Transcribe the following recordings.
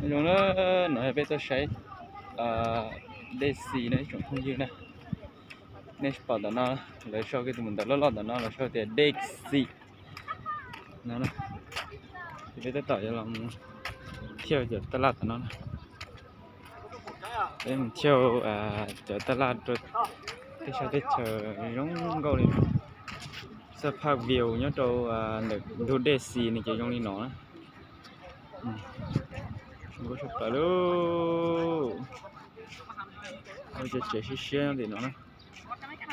Zoo na, no yog peb tuaj saib Dead Sea na ib tsoom phooj ywg na. Nej pom tom no, lawv sau kiag tus mus ntawm loj loj tom no lawv sau tias Dead Sea no. Ces peb tab tom yuav los thiauj cov taj laj tom no na. Peb mus thiauj cov taj laj rau tej sab teb chaws zoo nkauj li no. Xab phaj view nyob rau ntawm ntug Dead Sea no ces zoo li no na. Zoo nkauj tshaj plaws lauj. Ua cov tsev siab siab nyob tim no na.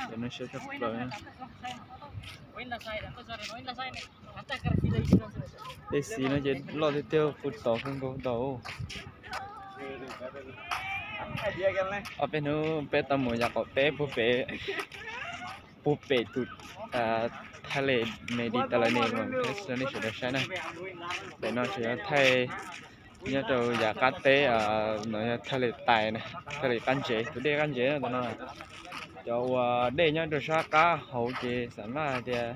Cov no siab tshaj plaws. Dead Sea no ces loj tiag tiag, puv tom kawg nkaus tau. Ob peb hnub peb tau mus yav qaum teb puag pem, puag pem tus thaij les Mediterranean no nej sawv daws saib na. Pem no tseem yog thaij nyob rau yav qab teb, no yog thaij les tais na, thaij les qab ntsev, tus dej qab ntsev no. Cov uas dej nyob rau sab qab hauv ces xam maj hais tias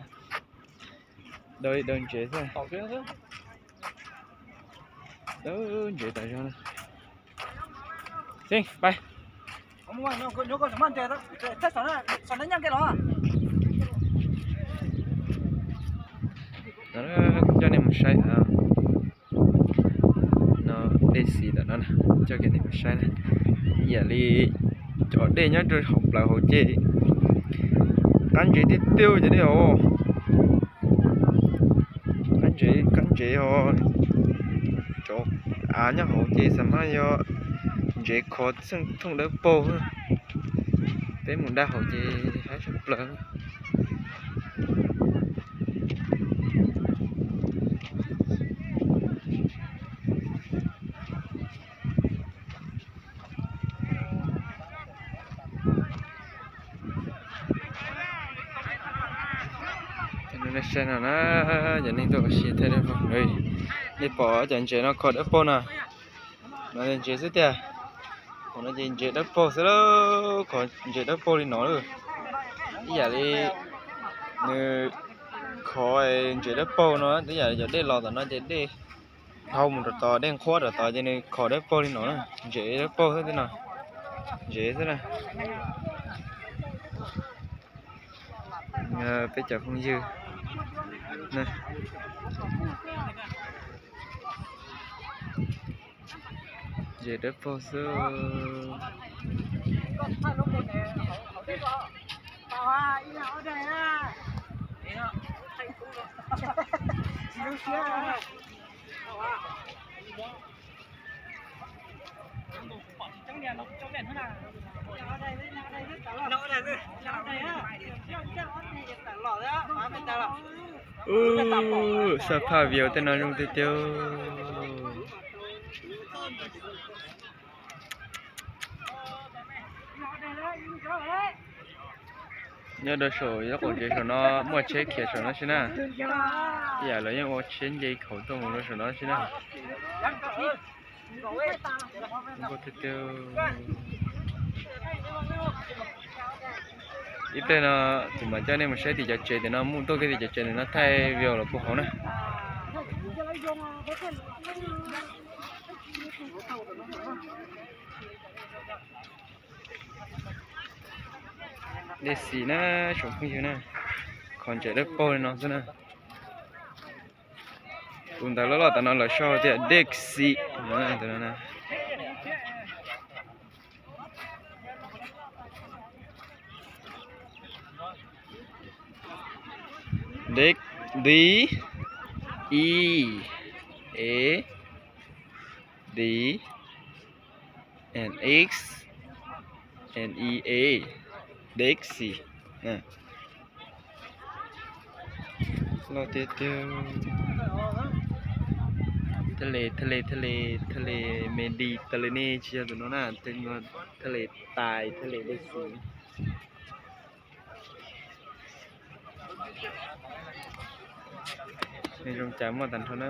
daw li daw ntsev xwb. Daw ntsev tas zog na. Xeeb, pais. Coj nej mus saib no, Dead Sea tom no, coj nej mus saib na. Ib yam li cov dej nyob rau hauv plawv hauv ces qab ntsev tiag tiag cov dej hauv. Qab ntsev, qab ntsev os. Cov av nyob hauv ces xam maj yog ntsev khov txheej thooj dawb paug. Peb mus daj hauv ces haib tshaj plaws. Nej saib no na, cov neeg tuaj ua si thaij dawb paug. Nej pom cov ntsev no khov dawb paug no, no ntsev xwb tiag. Qhov no ces ntsev dawb paug xwb lauj, qhov ntsev dawb paug li no lauj. Ib yam li nws khov ntsev dawb paug no, ib yam li cov dej los tom no ces dej dhau mus rau tod, dej nqhuab rau tod ces nws khov dawb paug li no na, ntsev dawb paug xwb no, ntsev xwb na. Peb cov phooj ywg, ntsev dawb paug xwb. Xab phaj view tej no zoo tiag tiag. Nyob rau saum, nyob qaum tsev saum no muaj tsheb khiav saum no xwb na. Ib yam lawv yeej ua tsheb nce khaum tuaj mus rau saum no xwb na. Ib pliag no kuv mam coj nej mus saib tim cov tsev tim no, mus tuaj kiag tim cov tsev tim no thaij view los puag hauv na. Dead Sea na, tsoom phooj ywg na, qhov ntsev dawb paug li no xwb na. Tus ntawv loj loj tom no lawv sau tias Dead Sea. Dead, D, E, A, D, and X, and E, A, Dead Sea. Loj tiag tiag. Thaj les, thaj les, thaj les, thaj les Mediterranean tsis yog tus no na, thaj les tais, thaj les Dead Sea. Zoo cas muaj tag nrho na.